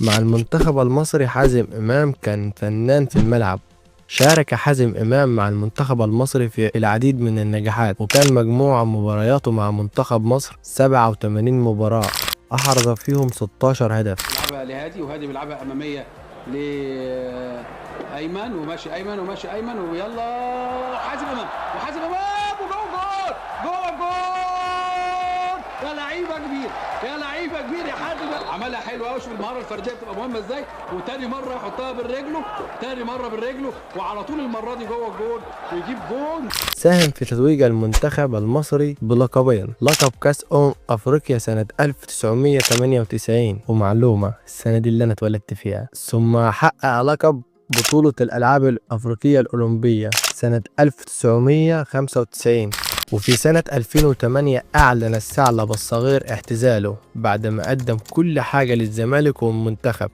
مع المنتخب المصري حازم إمام كان فنان في الملعب. شارك حازم إمام مع المنتخب المصري في العديد من النجاحات، وكان مجموع مبارياته مع منتخب مصر 87 مباراة، أحرز فيهم 16 هدف. بيلعبها لهادي، وهادي بيلعبها امامية لايمن، وماشي ايمن وماشي ايمن، ويلا حازم امام، وحازم امام، وجوه جول، جوه جول! يا لعيبة كبير، يا لعيبة كبير يا حازم، عملها حلوة قوي. شوف المهارة الفردية بتبقى مهمة ازاي، وتاني مرة يحطها بالرجله، تاني مرة بالرجله، وعلى طول المرة دي جوه الجول ويجيب جول. ساهم في تتويج المنتخب المصري بلقبين: لقب كأس أفريقيا سنة 1998، ومعلومة، السنة دي اللي أنا اتولدت فيها، ثم حقق لقب بطولة الألعاب الأفريقية الأولمبية سنة 1995. وفي سنة 2008 أعلن الثعلب الصغير اعتزاله بعدما قدم كل حاجة للزمالك والمنتخب.